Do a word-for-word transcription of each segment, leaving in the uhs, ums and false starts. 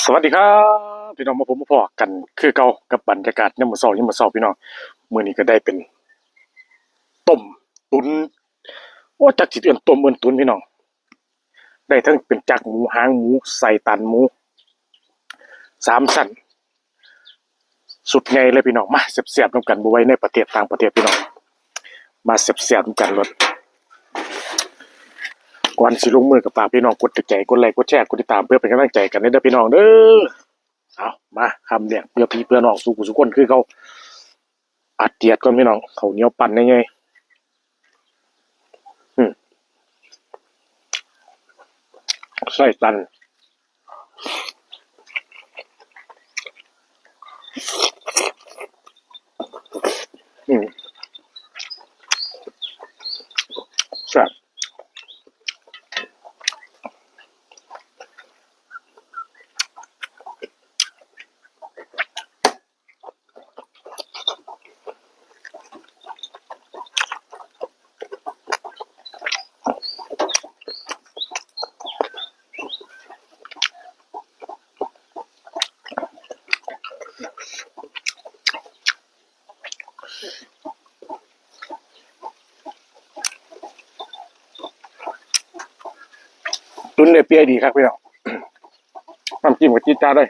สวัสดีครับพี่น้อง มาพบมาพ้อกันคือเก่ากับบรรยากาศยามมื้อเช้า ยามมื้อเช้าพี่น้อง มื้อนี้ก็ได้เป็นต้ม ตุ๋น โอ้ จักสิเอิ้นต้มเอิ้นตุ๋นพี่น้อง ได้ทั้งเป็นจักหมู หางหมู ไส้ตันหมู สามชั้น สุดใหญ่เลยพี่น้อง มาแซ่บๆนำกัน บ่ว่าในประเทศต่างประเทศพี่น้อง มาแซ่บๆนำกันโลด ก่อนสิลงมือก็ฝากพี่น้องกดถูกใจ กดไลค์ กดแชร์ กดติดตาม เพื่อเป็นกำลังใจกันเด้อพี่น้องเด้อ เอามาคำแรกเพื่อพี่เพื่อน้องสู่ผู้สู่คนคือเก่า อัดเจียดก่อนพี่น้อง ข้าวเหนียวปั้นใหญ่ๆ อืม ไส้ตัน อืม แซ่บ ตุ๋นได้เปื่อยดีครับพี่น้อง น้ำจิ้มก็จี๊ดจ๊าดเลย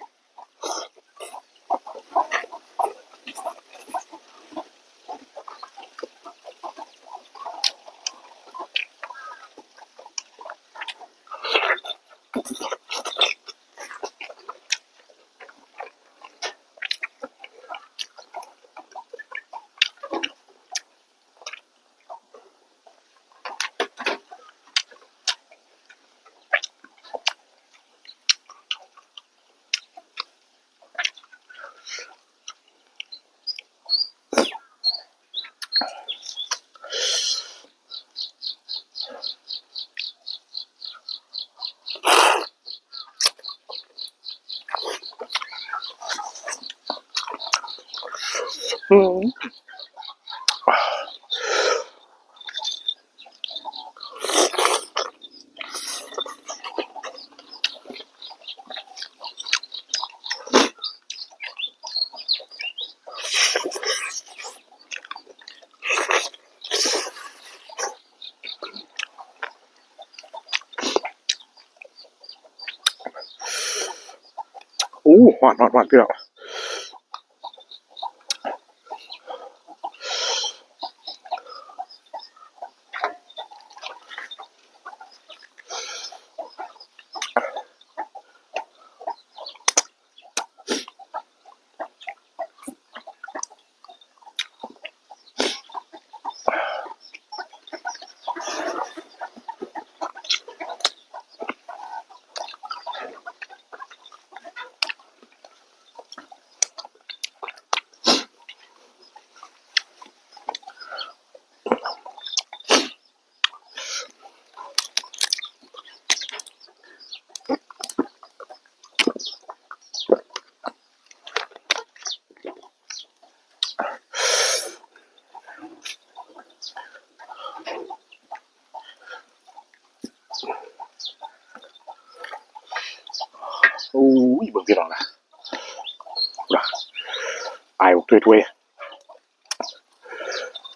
อืม อู้ ฮ้อน ฮ้อน ฮ้อน พี่น้อง โอ้ย เบิ่งพี่น้องนะ อายบอกถ้วยๆ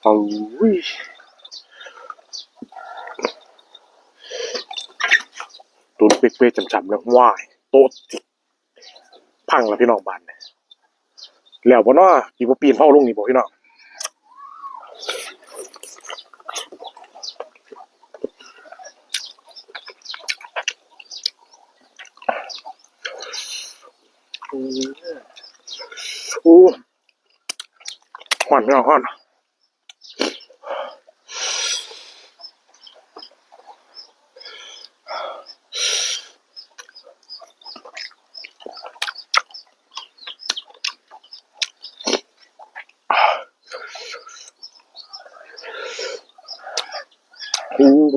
โอ้ย ตุนเป๊ะๆ จำๆ แล้ว ว้าย โต๊ะ พังแล้วพี่น้อง บาดนี้ แล้วบ่น้อ สิบ่ปีนเผาลงนี่บ่พี่น้อง อืม โอ้ ฮ้อนพี่น้อง ฮ้อน โอ้ โ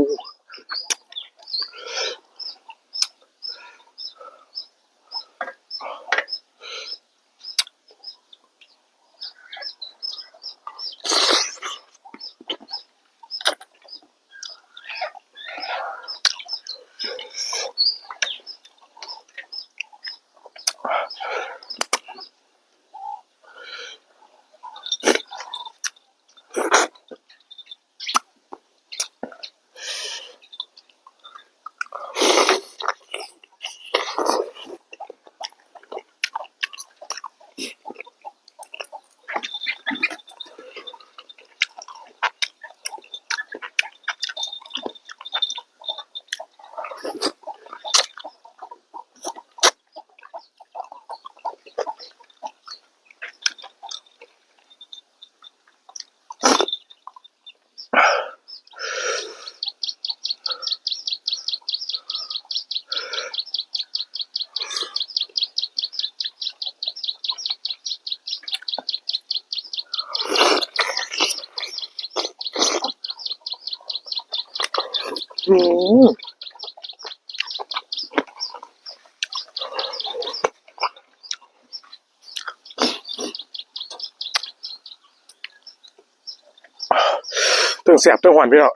ทั้งแซ่บทั้งฮ้อนพี่น้อง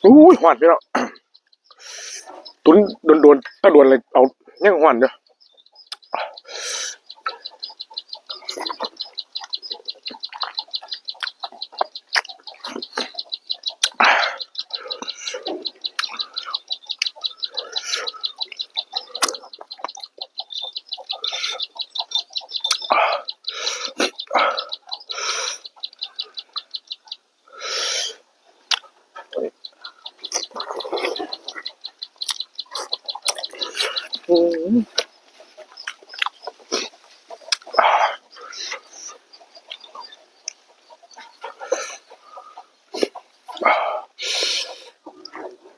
อุ้ยฮ้อนพี่น้อง ตุ๋นโดนๆ ถ้าโดนเลยเอายังฮ้อนอยู่ อืม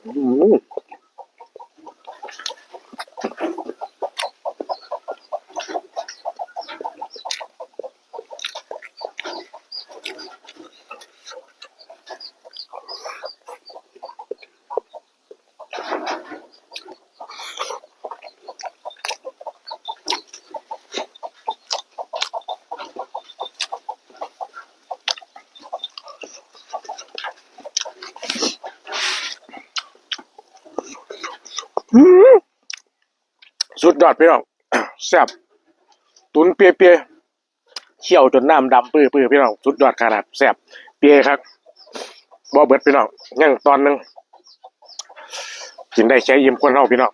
อืม อืม สุดยอดพี่น้อง แซ่บ ตุ๋นเปียๆ เคี่ยวจนน้ำดำปื้อๆ พี่น้อง สุดยอดขนาด แซ่บ เปียคัก บ่เบิดพี่น้อง ยังตอนหนึ่ง กินได้ใช้อิ่มคนเฮาพี่น้อง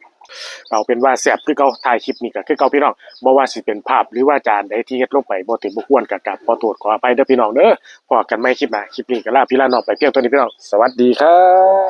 เอาเป็นว่าแซ่บคือเก่า ถ่ายคลิปนี้ก็คือเก่าพี่น้อง บ่ว่าสิเป็นภาพหรือว่าจานใดที่เฮ็ดลงไปบ่ถือบ่ควรก็กราบขอโทษขออภัยเด้อพี่น้องเด้อ พ้อกันใหม่คลิปหน้า คลิปนี้ก็ลาพี่ลาน้องไปเพียงเท่านี้พี่น้อง สวัสดีครับ